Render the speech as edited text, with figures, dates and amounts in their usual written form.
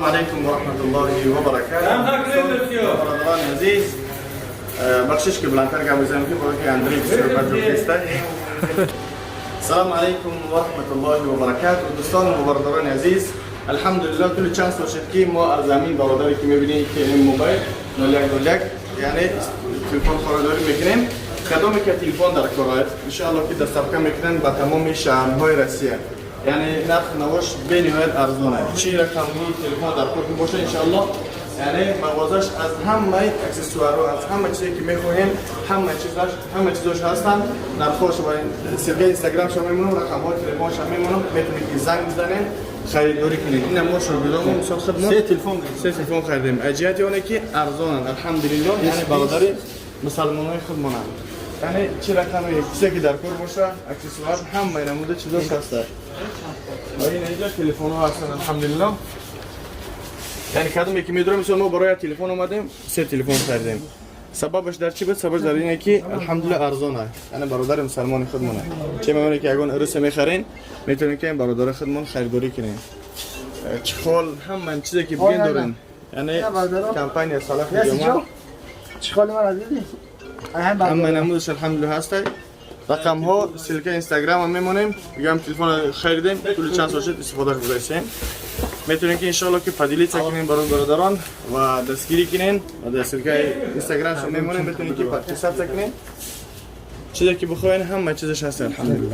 Алейкум ва раҳматуллоҳи ва баракатуҳ. Бародарони азиз, бахшиш ки баландтар гап мезанем, ки барои ки Андрей бисёр баҷо. Салому алейкум ва раҳматуллоҳи ва баракатуҳ. Дӯстон ва бародарони азиз, алҳамдулиллоҳ, тӯли чанд сол шуд, ки мо аз замин бародаре ки мебинед, ки ин мобайл 0101, яъне телефон харидорӣ мекунем. Кадоме ки телефон дар кор аст, иншоалло ки доставка мекунанд ба тамоми шаҳрҳои Россия, яъне нарх навош бениҳоят арзон аст. Чӣ рақами телефон дар кор ки боша, иншоалло, яъне мағозаш аз ҳамаи аксессуарҳо, аз ҳама чизе ки мехоҳем, ҳама чизаш, ҳама чизош ҳастанд. Нархҳош ва ссылка и инстаграмша мемонам, рақамҳои телефонша мемонам, метавонед ки занг бизанед, харидорӣ кунед. Ина мо шогирдонмо, мисол хидмат Се телефон. Се телефон харидем аз ҷиҳати оне ки арзонанд, алҳамдулиллоҳ, яъне бародари мусалмонои худмонанд. Яъне чӣ рақами чизе ки дар кор боша, аксессуар, ҳамаи намуда чизош ҳастад ва ин инҷа телефонҳо ҳастанд, алҳамдулиллоҳ. Яъне кадоме ки медорем, мисол, мо барои як телефон омадем, се телефон харидем. Сабабаш дар чӣ буд? Сабабаш дар ине ки алҳамдулиллоҳ, арзон аст, яъне бародари мусалмони худмон аст. Чӣ мемоне ки ягон ирусе мехарен, метавонем ки бародари худмон харидорӣ кунем. Чехол, ҳама чизе ки бигин дорем, яъне компания Салафи Ҷома. Чехоли мара дидӣ? Ҳама намудаш, алҳамдулиллоҳ, ҳастай. Рақамҳо, ссылка инстаграма мемонем. Мегӯям, телефон харидем, тӯли чанд сол шуд, истифода гузаштем. Метавонем ки иншоалло ки поделиться кунем барои бародарон ва дастгирӣ кунем ва дар ссылка и инстаграмшо мемонем, метавонем ки подписаться кунем. Чизе ки бихоҳен, ҳама чизаш ҳаст, алҳамдулиллоҳ.